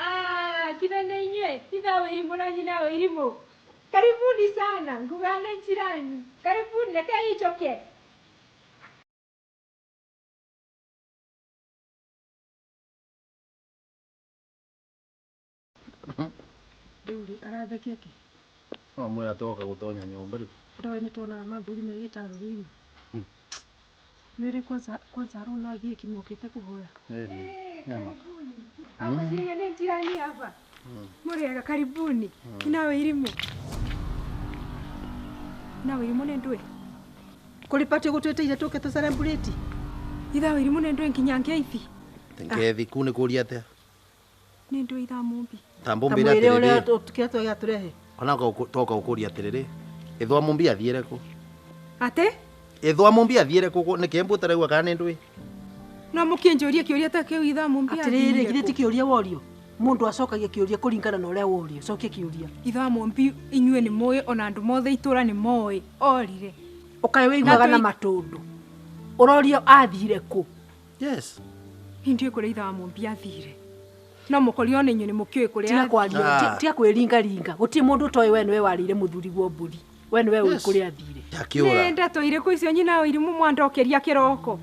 Ah, kithana inywe itha Wairimu na nyina Wairimu. Karibuni sana, ngugana jirani. Karibuni reke ijoke. Rĩu rĩ arathekia kĩ? No mwĩra toka gũtonya nyũmba rĩu. Ndoĩ nĩ tuonaga mambũri me gĩtarũrũ-inĩ. Nĩrĩ kwanza kwanza arona athiĩ mokĩte kũhoya. Karibuni. Agũciria nĩ jirani hapa. Mũrĩega karibuni. Nyina Wairimu. Nyina Wairimu nĩ ndũĩ? Kũrĩ party gũtwĩtĩire tũke tũ celebrate. Itha Wairimu nĩ ndũĩ nginya ngeithi. Ngethi ku nĩ kũria atĩa? Nĩ ndũĩ itha Mumbi. Ta mbũmbĩre Mwĩre ũrĩa atĩrĩrĩ. kĩrĩa twagĩatũrehe. Ona toka gũkũria atĩrĩrĩ. Ithwa Mumbi athiĩre kũ? Atĩ? Ithwa Mumbi athiĩre kũ? Nĩ kĩmbu ũtaraigua kana nĩ ndũĩ? No mũkĩnjũrie kĩũria ta kĩu itha Mumbi Atĩrĩrĩ, athiire githĩ kũ? ti kĩũria worio? Mũndũ acokagia kĩũria kũringana na ũrĩa worio. Cokia kĩũria. Itha Mumbi inyuĩ nĩ mũĩ ona andũ mothe itũra nĩ moĩ orire. Ũkaĩ wĩiguaga na matũndũ. Ũrorio athire kũ? Yes. Niĩ ndiũĩ kũrĩa itha Mumbi athire. No mũkorio nĩ inyuĩ nĩ mũkĩũĩ kũrĩa Tiga athire. kwaria, tiga kwĩringaringa. Gũtirĩ mũndũ ũtoĩ we nĩwe warĩire mũthuri guo mbũri. We nĩwe ũĩ kũrĩa athire. Akĩũra. Nĩ ndeto irĩkũ icio nyina Wairimu mwandokeria kĩroko?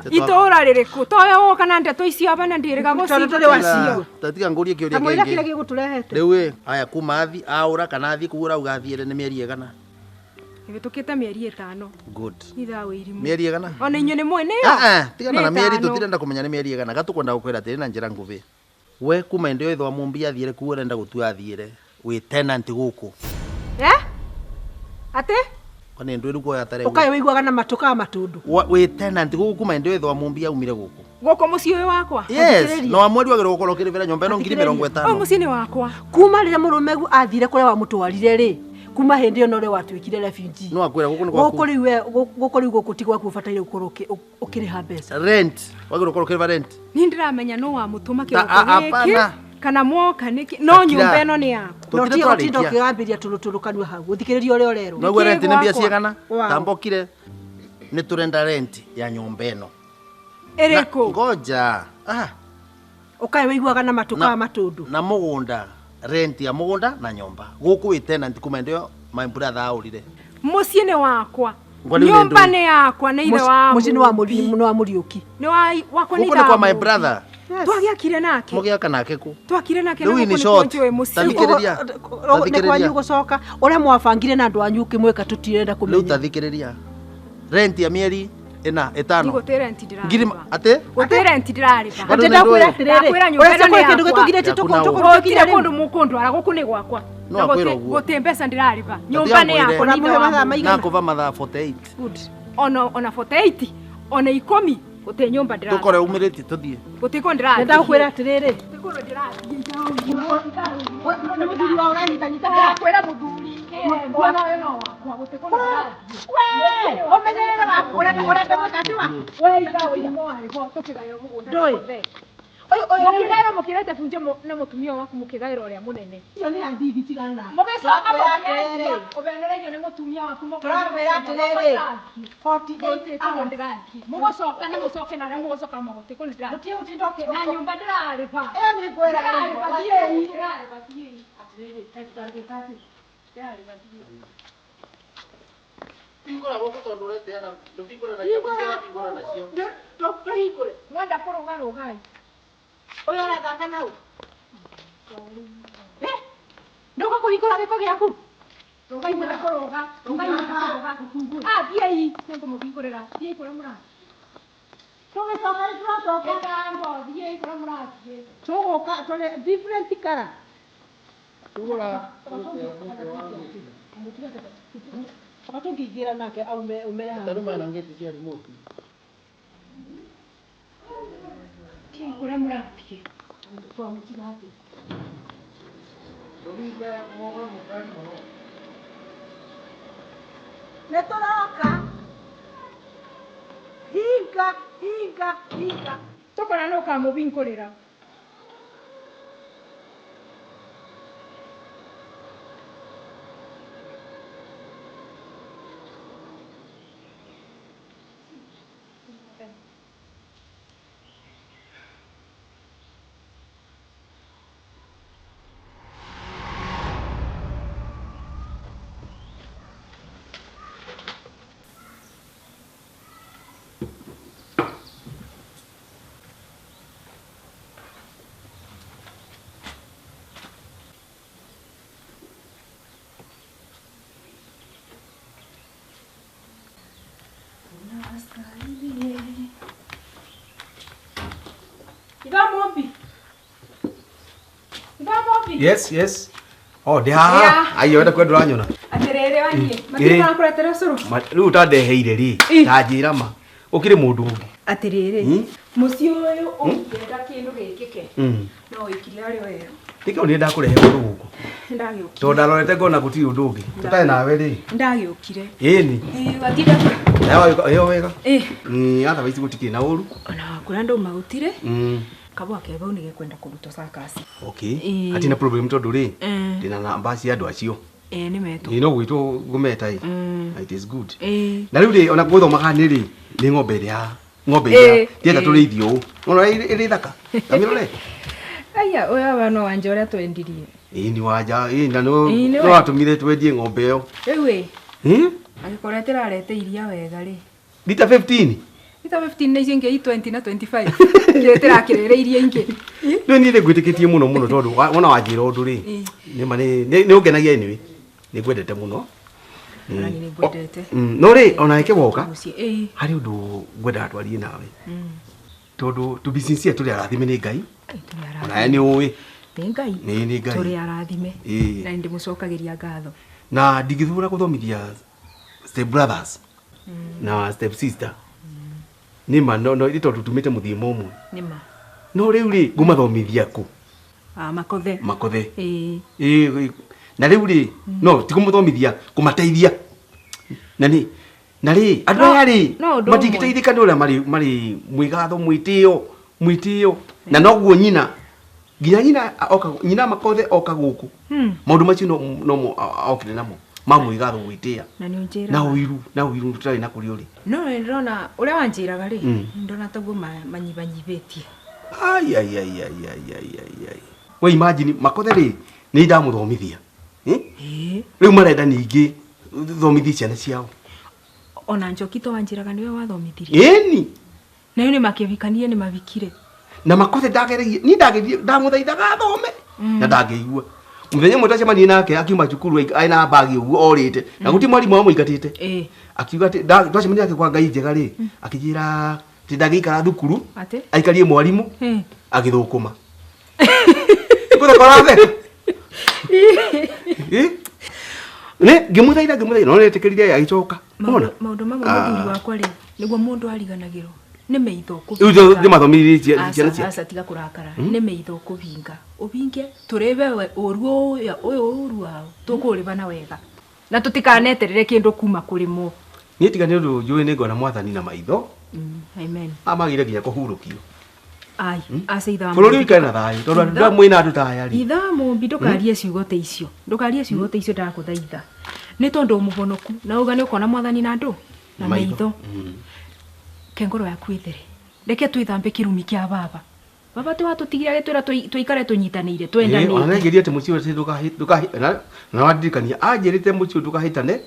Itũra rĩrĩkũ? Toyo woka na ndeto icio aba na ndĩrĩga Tondũ tũrĩ gũciigua. wacio. Tatiga ngũrie kĩũria Ta mwĩra kĩrĩa kĩngĩ. gĩgũtũrehete. Rĩu ĩ, aya kuma athi aũra kana athiĩ kũu ũrauga athiĩre nĩ mĩeri ĩgana? Ĩhĩtũkĩte mĩeri ĩtano. Good. Itha Wairimu. Mĩeri ĩgana? Ona inyuĩ nĩ mũĩ nĩyo? Ah ah, tigana na mĩeri Nĩ ĩtano. tũtirenda kũmenya nĩ mĩeri ĩgana. Gatũkwenda gũkwĩra atĩrĩ na njĩra nguhĩ. We kuma hĩndĩ ĩyo ithwa Mumbi athiĩre kũu ũrenda gũtua athiĩre. Wĩ tenant gũkũ. Eh? Atĩ? Kwani ndũĩ rĩu kuoya tarĩu. Ũkaĩ wĩiguaga na matũ ka matũndũ. Wĩ tenant gũkũ kuma hĩndĩ ĩyo ithwa Mumbi aumire gũkũ. Gũkũ mũciĩ ũyũ wakwa? Yes, no amweri wagĩrĩirwo gũkorwo ũkĩrĩbĩra nyũmba ĩno ngiri mĩrongo Ũyũ ĩtano. mũciĩ nĩ wakwa. Kuma rĩrĩa mũrũmegu athire kũrĩa wamũtwarire rĩ, kuma hĩndĩ ĩyo norĩo watuĩkire refugee. No akwĩra gũkũ nĩ gwaku. Gũkũ rĩu we gũkũ rĩu gũkũ ti gwaku ũbataire gũkorwo ũkĩrĩha mbeca. Rent, wagĩrĩirwo gũkorwo ũkĩrĩba rent. Niĩ ndĩramenya nũ wamũtũma Ta- kĩroko gĩkĩ hapana. kana mwoka nĩkĩ no Takira. nyũmba ĩno nĩ yakwa. No Tũtirĩ tiga gũtinda twarĩkia. ũkĩgambĩria tũrũtũrũ kanua hau. Gũthikĩrĩria ũrĩa ũrerwo. Noguo Nĩkĩĩ rent nĩ mbia gwakwa? ciigana? Wow. Tambokire. Nĩ tũrenda rent ya nyũmba ĩno. Ĩrĩkũ? Ngoja. Ah, Ũkaĩ wĩiguaga na matũ ka matũndũ. na mũgũnda, rent ya mũgũnda na nyũmba. Gũkũ wĩ tenant kuma hĩndĩ ĩyo my brother aũrire. Mũciĩ nĩ wakwa. Ngwani nĩ Nyũmba ndũĩ? nĩ yakwa nĩ ithe wa Mũciĩ nĩ wa mũri nĩ wa Mũriũki. Nĩ wa wakwa nĩ Gũkũ ithe nĩ wa kwa my Mũmbi. brother. Twagĩakire nake. Mũgĩaka nake kũ? Twakire nake na Rĩu in gũkũ nĩkuo short, njũĩ mũciĩ. tathikĩrĩria. Nĩ kwanyu gũcoka ũrĩa mwabangire na andũ anyu ũkĩmwĩka tũtirenda Rĩu kũmenya. tathikĩrĩria. Rent ya mĩeri ĩna ĩtano. Gũtĩ rent Ngiri ndĩrarĩba. atĩ? Gũtĩ rent ndĩrarĩba. Bado Atĩ nĩ ndakwĩra ndũĩ? atĩrĩrĩ, Ndakwĩra nyũmba ũrĩa ĩno nĩ kũrĩ kĩndũ yakwa. gĩtũgirĩtie Yaku na tũkũrũkia Gũtirĩ rĩu. kũndũ mũkũndwara gũkũ nĩ gwakwa. No Na akwĩra ũguo. gũtĩ mbeca ndĩrarĩba. Nyũmba nĩ ngwĩre. yakwa nĩ ithe Ũramũhe wa mathaa Mũmbi. maigana? Nakũva mathaa 48. Good. Ona 48 ona ikũmi gũtĩ nyũmba ndĩrathiĩ. Tũkore umĩrĩtie tũthiĩ. Gũtĩ kũndũ ndĩrathiĩ. Nĩndagũkwĩra atĩrĩrĩ, Gũtĩ kũndũ ndĩrathiĩ. nĩ mũthuri wa ũranyitanyita. Ndakwĩra mũthuri. Mwana ũyũ no wakwa gũtĩ kũndũ ndĩrathiĩ. Ũmenyerere waku ũrenda gwĩka atĩ waku. We itha Wairimu warĩ ho tũkĩgaywo mũgũnda. Ndũĩ. Ũyũ mũkĩgaĩrwo mũkĩrete bunje na mũtumia waku mũkĩgaĩrwo ũrĩa mũnene. Ĩyo nĩ ya thithi tigana nake. Mũgĩcoka Tũrakwĩra mũkĩendia atĩrĩrĩ. ũmenereirio nĩ mũtumia waku Tũrakwĩra atĩrĩrĩ, 48 hours. Mũgũcoka na mũcoke na arĩa mũgũcoka magũtĩ kũndũ ndĩrathiĩ. Gũtirĩ gũtinda ũkĩ- Na nyũmba ndĩrarĩba. Ĩyo nĩ ngwĩra Ndĩrarĩba thiĩi. Ndĩrarĩba thiĩi. Ndĩrarĩba thiĩi. Hingũra gũkũ tondũ ũreteana, ndũhingũra na hingũra nacio. Ndũhingũre. Mwenda kũrũga rũgai. Ũyũ ũrathaka nau. Ndũka kũhingũra gĩko gĩaku. Rũgai mwenda kũrũga. Rũgai mwenda kũrũga. Ah, thiĩi. Nĩngũmũhingũrĩra. Thiĩi kũrĩa mũrathiĩ. Tũgĩcoka nĩ tũracoka. Ĩkambo, thiĩi kũrĩa mũrathiĩ. Tũgũka tũrĩ different colour. Baba tũngĩingĩra nake aume umere haha. Taruma na ngeti cia remote. Thiĩi kũrĩa mũrathiĩ. Nĩ tũroka. Hinga, hinga, hinga. Tũkona nũ ũkamũhingũrĩra. Nairobi. Yes, yes. Oh, ndi haha. Aiyo wenda kwendwo ranyona. Atiriri wanie, matirĩ kũretera cũrũ. Rĩu ũtandeheire rĩ, ta njĩra ma. Ũkĩrĩ mũndũ ũngĩ. Atiriri, mũciĩ ũyũ ũngĩenda kĩndũ gĩkĩke. No wĩkire arĩ wega. Nĩkĩo niĩ ndakũrehe kũndũ gũkũ. Ndagĩũkire. Tondũ ndarorete ngona gũtirĩ ũndũ ũngĩ. Tũtarĩ nawe rĩ. Ndagĩũkire. Ĩni. Ĩĩ, watinda. Ĩyo wega. Ĩĩ. Otherwise gũtikĩrĩ na ũru. Ona wakũra ndũma gũtirĩ. Kabwa ke bau nĩgekwenda kũrutwo cakasi. Okay. Hatina problem tondũ rĩ. Ndĩna namba cia andũ acio. Ĩĩ nĩ metwo. Ĩĩ no gwĩtwo ngũmeta ĩ. It is good. Ĩĩ. Na rĩu rĩ ona gũthomaga nĩ rĩ nĩ ng'ombe ĩrĩa ng'ombe ĩrĩa ndienda tũrĩithio ũũ. Ona ĩrĩ thaka. Tamĩrore. Aya ũyũ wa no wanja ũrĩa twendirie. Ĩĩ ni wanja ĩĩ na no watũmire twendie ng'ombe ĩyo. Rĩu ĩ. Angĩkorwo ĩtĩrarete iria wega rĩ. Lita 15. Lita 15 na icio ingĩ 20 na 25. Kĩrĩa ĩtĩrakĩrĩra iria ingĩ. Rĩu niĩ nĩngwĩtĩkĩtie mũno mũno tondũ wona wanjĩra ũndũ rĩ. Nĩma nĩ ũngenagia anyway. Nĩngwendete mũno. Ona niĩ nĩngwendete. No rĩ ona ĩke woka. Harĩ ũndũ ngwendaga twarie nawe. Tondũ tu business yetu tũrĩ arathime nĩ Ngai. Ona nĩ ũĩ. Nĩ Ngai. Nĩ Ngai. Tũrĩ arathime. Na ndĩmũcokagĩria ngatho. Na ndingĩthura gũthomithia step brothers na step sister. Nĩma no no tondũ tumĩte mũthiimo ũmwe. Nĩma. No rĩu rĩ ngũmathomithia kũ? Ah, makothe. Makothe. Ĩĩ. Ĩĩ na rĩu rĩ no ti kũmũthomithia kũmateithia. Na nĩ na rĩ andũ aya rĩ matingĩteithĩka nĩ ũrĩa marĩ mwĩgatho mwĩtĩo mwĩtĩo na noguo nyina nginya nyina oka nyina makothe oka gũkũ maũndũ macio no okire namo ma mwĩgatho gwĩtĩa na nĩ ũnjĩraga na ũiru tũtarĩ na kũrĩa ũrĩ no ndĩrona ũrĩa wanjĩraga rĩ ndona taguo manyibanyibĩtie. Ai ai ai ai ai ai ai we imagine makothe rĩ nĩ ndamũthomithia rĩu marenda ningĩ thomithie ciana ciao. Ona Njoki to wanjĩraga nĩwe wathomithirie. Ĩni. Nayo nĩ makĩhikanie nĩ mavikire. Na makothe ndageregie ni ndagerie ndamũthaithaga athome na ndangĩigua. Mũthenya ũmwe twacemanirie nake akiuma cukuru aina bagi ũguo orĩte na gũtirĩ mwarimũ wamũingatĩte. Akiuga atĩ twacemania nake kwa Ngai njega rĩ akĩnjĩra atĩ ndangĩikara thukuru aikarie mwarimũ agĩthũkũma. Gũtheka ũratheka. Nĩ ngĩmũthaitha no nĩetĩkĩrire agĩcoka. Ona maũndũ mamwe mũthuri wakwa rĩ nĩguo mũndũ ariganagĩrwo nĩ meitho kũvinga. Rĩu ndĩmathomithirie ciana cia. Aca tiga kũrakara. Nĩ meitho kũvinga. Ũvinge tũrĩbe ũru ũyũ ũru wao tũkũrĩba na wega. Na tũtikaneterere kĩndũ kuma kũrĩ mo. Niĩ tiga nĩ ũndũ njũĩ nĩ ngona mwathani na maitho. Amen. Amagire nginya kũhurũkio. Ai, aca ithaa. Bũrũri ũikare na thayũ tondũ andũ mwĩna andũ ta aya rĩ. Ithaa mũmbi ndũkarie ciugo ta icio. Ndũkarie ciugo ta icio ndakũthaitha. Nĩ tondũ mũhonoku na uga nĩ ũkona mwathani na andũ na maitho. Ke ngoro yaku ĩthere. Reke twĩthambe kĩrumi kĩa baba. Baba ti watũtigire agĩtwĩra tũikare tũnyitanĩire twendanĩte. Ona nĩngeria atĩ mũciĩ ũyũ ndũkahĩ na wandirikania anjĩrĩte mũciĩ ũyũ ndũkahĩtane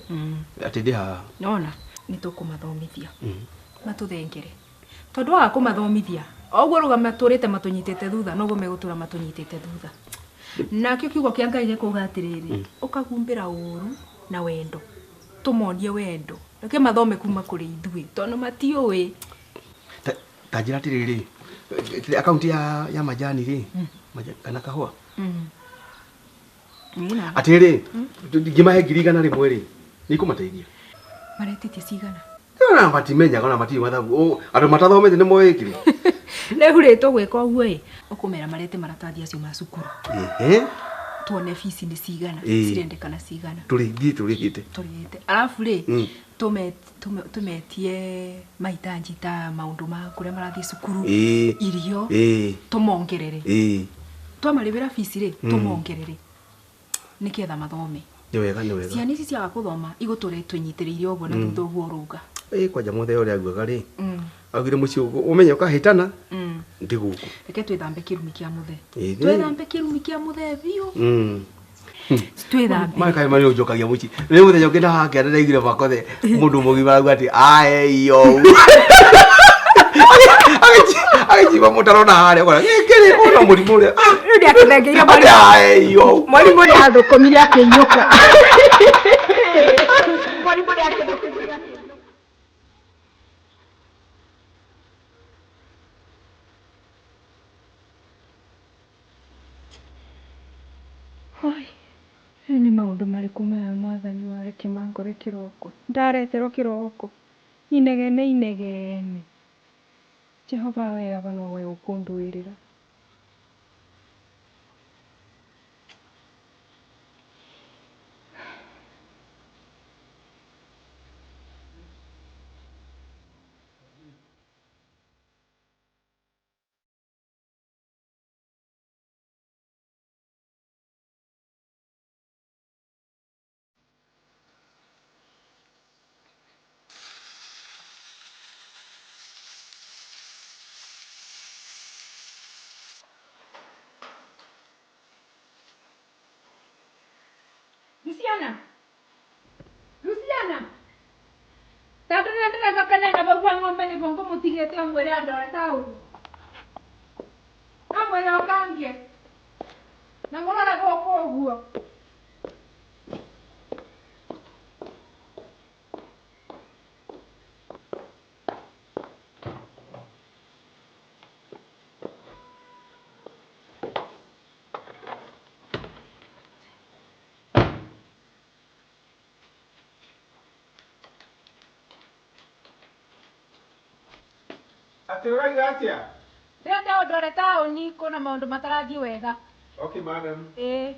atĩ ndĩ haha. Nona nĩ tũkũmathomithia. Matũthengere. Tondũ waga kũmathomithia oguo ruga matũrĩte matũnyitĩte thutha noguo megũtũra matũnyitĩte thutha. Nakĩo kiugo kĩa Ngai gĩkauga atĩrĩrĩ ũkagumbĩra ũru na wendo. Tũmonie wendo. Reke mathome kuma kũrĩ ithuĩ tondũ matiũĩ. Ta njĩra atĩrĩrĩ akaunti ya majani rĩ kana kahũa atĩrĩrĩ ngĩmahe 100,000 rĩ nĩ ikũmateithia. Maretĩtie cigana? Ona matimenyaga ona matirĩ mathabu andũ matathomete nĩ moĩ kĩrĩ. Rĩu rĩ tũgwĩka ũguo ĩ ũkũmera marete maratathi acio ma cukuru. Tuone fees nĩ cigana cirendekana cigana. Tũrĩthiĩ tũrĩhĩte. Tũrĩhĩte. Arabu rĩ tũmetie mahitaji ta maũndũ ma kũrĩa marathiĩ cukuru irio tũmongerere. Twamarĩhĩra fees rĩ tũmongerere nĩketha mathome. Nĩ wega nĩ wega. Ciana ici ciaga kũthoma igũtũra twĩnyitĩrĩire ũguo na thutha ũguo ũrauga. Kwanja mũthee ũrĩa augaga rĩ augire mũciĩ ũmenye ũkahĩtana ndĩ gũkũ. Reke twĩthambe kĩrumi kĩa mũthee. Twĩthambe kĩrumi kĩa mũthee biũ. Twĩthambe. Makaĩ marĩ ũnjokagia mũciĩ. Rĩu mũthenya ũngĩ ndahake ndaiguire makothe mũndũ mũgima arauga atĩ ae yo. Agĩciba mũtaro na harĩa ũkona gĩkĩ rĩ ona mũrimũ ũrĩa. Rĩu nĩakĩthengeire mwarimũ. Ae yo. Mwarimũ nĩathũkũmire akĩinũka. Mwarimũ nĩathũkũmire akĩinũka. Oi, rĩu nĩ maũndũ marĩkũ maya mwathani wareke mangore kĩroko? Ndareterwo kĩroko. Inegene inegene. Jehova we aba nowe ũkũndũĩrĩra. Luciana! Luciana! Tondũ nĩ ndĩracoka na bau kwa ng'ombe nĩguo ngũmũtigĩte ũmwĩre andore taũni. Amwĩre ũkangie. Na mũrore gũkũ ũguo. Atĩ ũrauga atĩa? Ndĩrenda ũndware taũni kwĩna maũndũ matarathiĩ wega. Okay, madam. Ĩĩ.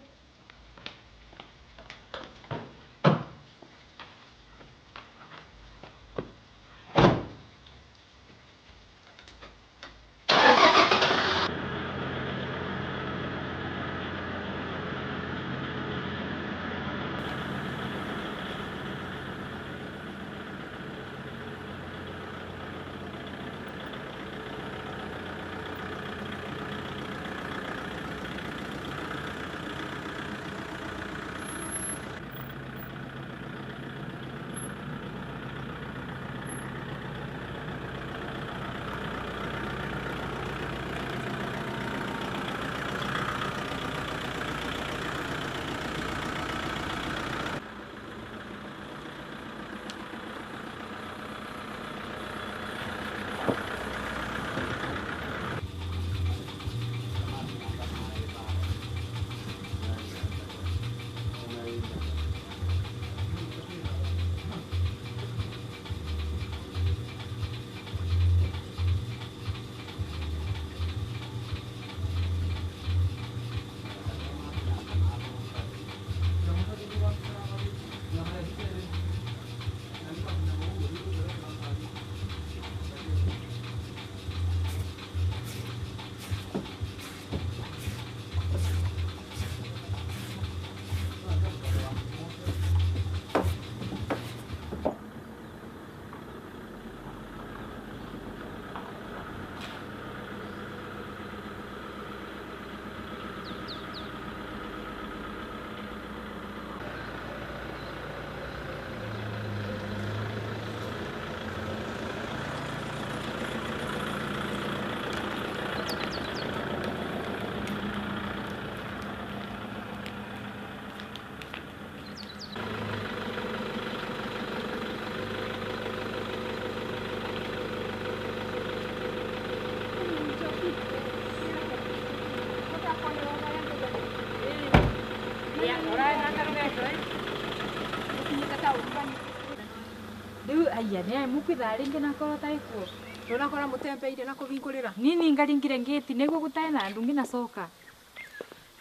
Riu aya nä mukwithaa ringi na korwo tai kuo. Ndũnakora mũtembeire na kũhingũrĩra. Nini ngaringire ngĩti nĩguo gũtarĩ na andũ ngĩnacoka.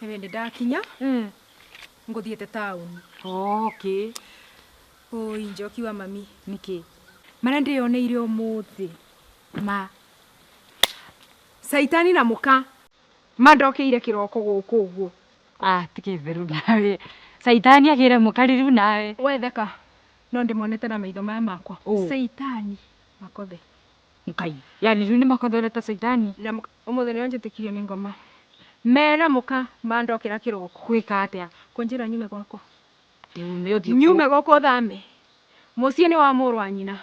Nĩ ndakinya. Ngũthiĩte taũni. Okay. Oi Njoki wa mami. Nĩkĩ? Marĩa ndĩyoneire ũmũthĩ. Ma. Caitani na mũka mandokeire kĩroko gũkũ ũguo. Ah, ti kĩtheru nawe. Caitani agĩre mũka rĩu nawe. Wetheka. No ndĩmonete na maitho maya makwa. Caitani makothe. Ngai. Yani rĩu nĩ makothorete caitani. Na ũmũthĩ nĩo njĩtĩkirio nĩ ngoma. Mena mũka mandokera kĩroko. Gwĩka atĩa? Kũnjĩra nyume gwakwa. Nyume Nyume gwakwa ũthame. Mũciĩ nĩ wa mũrũ wa nyina.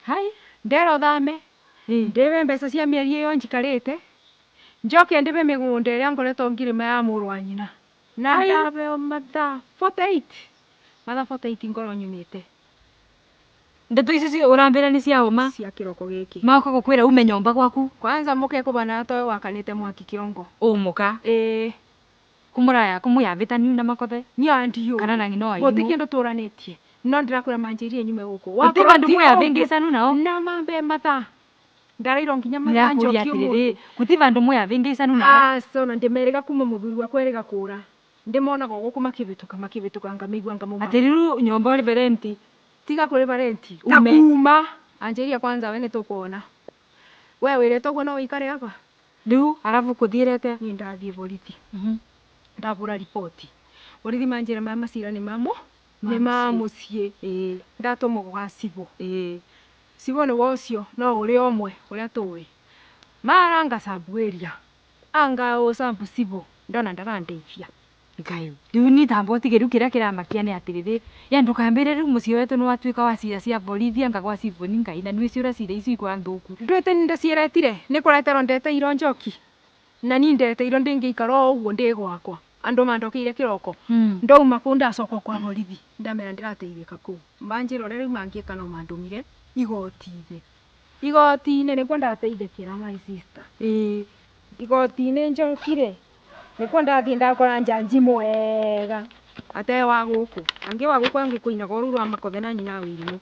Hai. Ndera ũthame. Ndĩbe mbeca cia mĩeri ĩyo njikarĩte. Njoke ndĩbe mĩgũnda ĩrĩa ngoretwo ngĩrĩma ya mũrũ wa nyina. Na ndabeo mathaa 48. Mathaa 48 ngorwo nyumĩte. Ndeto ici ũrambĩra nĩ cia ũma? Cia kĩroko gĩkĩ. Magoka gũkwĩra ume nyũmba gwaku? Kwanza mũke kũbana toĩ wakanĩte mwaki kĩongo. Ũ mũka? Ĩĩ. Kumuraya kumuyavitani na makothe. Nya ndiyo. Kana na ngino Guti aimu. kindu turanitie. No ndirakwira manjirie nyume guku. Guti vandu muyavingisanu nao. Na mambe mathaa. Ndarairwo nginya mathaa Ndirakuria njoki atiriri guti vandu muyavingisanu nao. Aca ona ndimerega kuma muthuri wakwa erega kura. Ndimonaga guku makivituka makivituka ngamaigua ngamuma. Atiriru nyomba uri renti. Tiga kuriva renti. Ta Ume. kuma. Anjiria kwanza we nitukuona. We wirite uguo no wikare aba. Riu arabu kuthirete. Ni ndathie borithi. Ndabura riboti. Borithi manjira maya macira ni mamo. Ni ma muciĩ. Ndatũmwo gwa cibũ. Cibũ nĩwe ũcio no ũrĩ ũmwe ũrĩa tũĩ. Maranga sabu area. Anga ũsambu cibũ ndona ndarandeithia. Ngai. Riu ni tambo tige riu kiria kiramakia ni atiriri. Ya ndukambire riu mucii wetu ni watuika wa cira cia borithi anga gwa cibũ ni Ngai na nĩ ciũra cira icio ikwa nthuku. Ndwĩte ni ndaciĩretire nĩ kũreterwo ndeteirwo njoki. Na ni ndeteirwo ndĩngĩikara o ũguo ndĩ gwakwa. Andũ mandokeire kĩroko. Ndauma kũu ndacoka kwa borithi. Ndamera ndĩrateithĩka kũu. Manjĩra ũrĩa rĩu mangĩka no mandũmire igoti-inĩ. Igoti-inĩ nĩkuo ndateithĩkĩra my sister. Igoti-inĩ njokire. Nĩkuo ndathiĩ ndakora njanji mwega. Ate wa gũkũ. Angĩ wa gũkũ angĩkũinaga ũru rwa makothe na nyina wĩrimũ.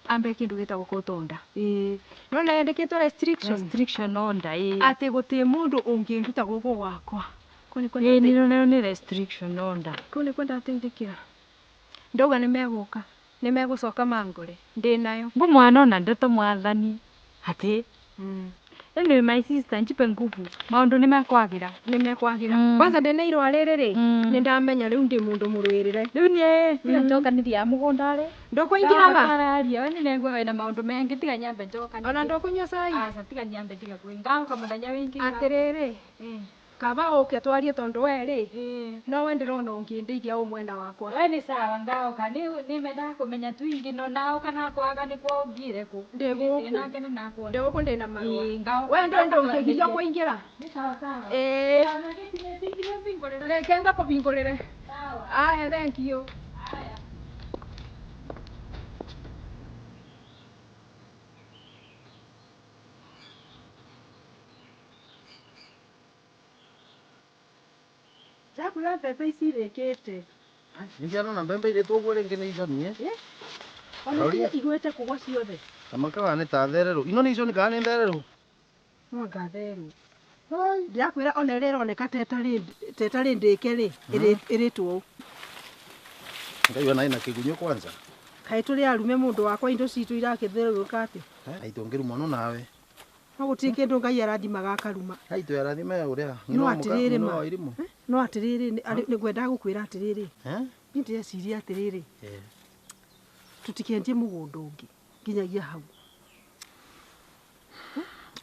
Ambe kĩndũ gĩtagwo court order. Nona yandĩkĩtwo restriction. Restriction order Atĩ gũtirĩ mũndũ ũngĩnduta gũkũ gwakwa. Kũu nĩkuo Ĩĩ nĩ nĩ restriction order. Kũu nĩkuo ndateithĩkĩra. Ndauga nĩmegũka. Nĩmegũcoka mangore. Ndĩnayo. Mbu mwana ona ndeto mwathani. Ati. Anyway my sister njipe nguvu. Maundu nĩ mekwagira. Nĩmekwagira. Kwanza ndĩna irũa rĩrĩ rĩ. Nĩndamenya rĩu ndĩ mũndũ mũrũĩrĩre. Rĩu niĩ tiga njokanĩria mũgũnda rĩ. Ndũkũingĩraga? Ndararia we nĩnegua wĩna maũndũ mengĩ tiga nyambe njokanĩrie. Ona ndũkũnyua cai? Aca tiga nyambe tiga kwĩ ngaũka mũthenya wĩngĩ. Atĩrĩrĩ. Kaba ũke twarie tondũ we rĩ. No we ndĩrona ũngĩndeithia ũ mwena wakwa. We nĩ sawa ngaũka nĩ mendaga kũmenya tu ingĩ no naũka nakwaga nĩkuo ũngire kũ. Ndĩ gũkũ. Nake nĩ nakuona. Ndĩ gũkũ ndĩna marũa. Ĩĩ ngaũka. We ndũĩ ndũngĩgirio kũingĩra? Nĩ sawa sawa. Ĩĩ. Reke ngakũhingũrĩre. Aya thank you. Ndakura mbembe ici irĩkĩte. Nĩndĩrona mbembe irĩtwo ũguo rĩngĩ nĩ iconie. Ona igwĩte kũgwa ciothe. Kamakaga nĩ ta thererũ. Ino nĩ iconi kana nĩ thererũ? No anga thererũ. Ndĩrakwĩra ona ĩrĩa ĩroneka ta ĩtarĩ ndĩke rĩ, ĩrĩtwo ũũ. Ngai ona ĩna kĩgunyũ kwanza. Kaĩ tũrĩ arume mũndũ wakwa indo citũ irakĩthererũka atĩa? Aitũ ngĩrumwo no nawe. No gũtirĩ kĩndũ Ngai arathimaga akaruma. Aitũ arathime ũrĩa. No atĩrĩrĩ ma. No atĩrĩrĩ nĩngwendaga gũkwĩra atĩrĩrĩ. Niĩ ndĩreciria atĩrĩrĩ. Tũtikendie mũgũnda ũngĩ nginyagia hau.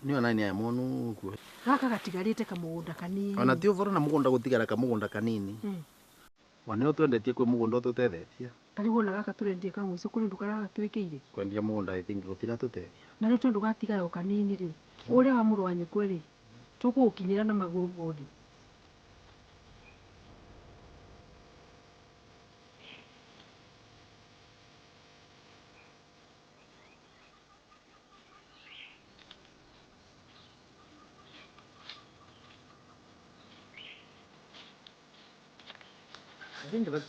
Nĩ ona nĩ monu ũguo. Gaka gatigarĩte kamũgũnda kanini. Ona ti ũboro na mũgũnda gũtigara kamũgũnda kanini. Wana nĩ ũtwendetie kwĩ mũgũnda ũtũtethetie. Ta rĩu wona gaka tũrendie kamũico kũrĩ ũndũ karagatwĩkĩire. Kwendia mũgũnda I think gũtiratũteithia. Na rĩu tondũ gatigara o kanini rĩ, ũrĩa wa mũrũ wa nyũkwa rĩ, tũkũũkinyĩra na magũrũ mothe. I think that's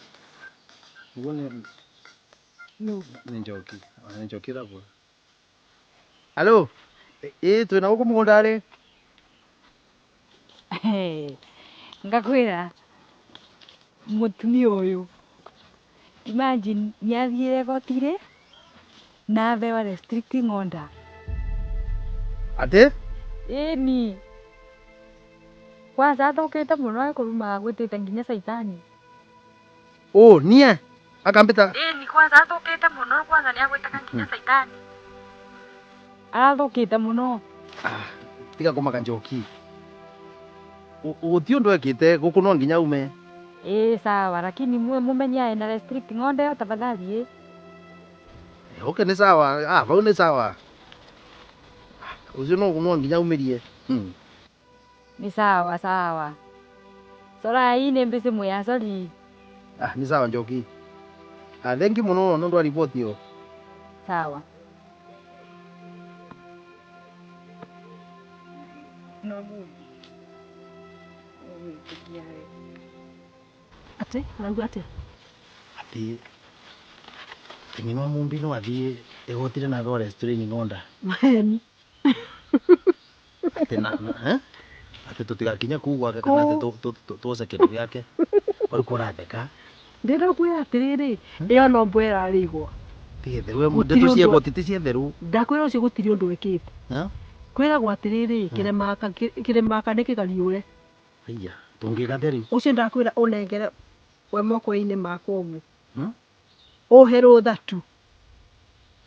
one. No. Nĩ njoki. Ona nĩ njoki ĩrabura. Halo. Ĩĩ twĩna gũkũ mũgũnda rĩ. Ngakwĩra mũtumia ũyũ imagine nĩathiire igoti-rĩ na abewa restricting order. Atĩ? Ĩni. Kwanza athũkĩte mũno ekũrumaga gwĩtĩte nginya caitani. Oh, niĩ akambĩta. Ĩni kwanza athũkĩte mũno kwanza nĩagwĩtaga nginya caitani. Arathũkĩte mũno. Tiga kũmaka njoki. Gũtirĩ ũndũ ekĩte gũkũ no nginya ume. Ĩĩ sawa lakini mũmenye ena restricting order ĩyo tafadhali ĩ. Okay nĩ sawa. Ah, vau nĩ sawa. Ũcio no nginya umĩrie. Nĩ sawa sawa. Sora nĩ mbĩcĩ mwĩa sorry. Ah, nĩ sawa njoki. Ah, thank you mũno nĩ ũndũ wa riboti ĩyo. Sawa. No mũndũ. Ũgwĩtĩkia we. Atĩ ũrauga atĩa? Atĩ atĩ ng'ina wa Mumbi no athiĩ igoti-inĩ na aheo restraining order. Maheni. Atĩ na, na eh? Atĩ tũtigakinye kũu gwake kana atĩ tuoce kĩndũ gĩake. Rĩu ko ũratheka. Ndĩrenda kwĩra atĩrĩrĩ, ĩyo no mbwa ĩrarĩ igwa. Ti gĩtheru we Gũtirĩ ndeto cia ũndũ- igoti ti cia theru. Ndakwĩra ũcio gũtirĩ ũndũ ĩkĩte. Eh? Kwĩragwo atĩrĩrĩ, kĩrĩmaka nĩ kĩgariũre. Haiya, tũngĩka atĩa rĩu? Ũcio ndakwĩra ũnengere we moko-inĩ makwa ũguo. Hmm? Ũhe rũtha tu.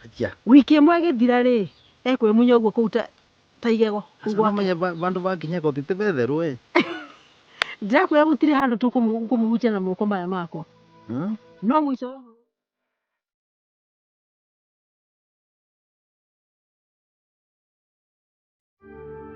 Haiya. Wiki ĩmwe ĩgĩthira rĩ, ekwĩmunya ũguo kũu ta igego. Kũu gwake. Ũmenye bandũ bakinya igoti ti betheru ĩ. Ndĩrakwĩra gũtirĩ handũ tũkũmũhutia na moko maya makwa. Hmm? No mũico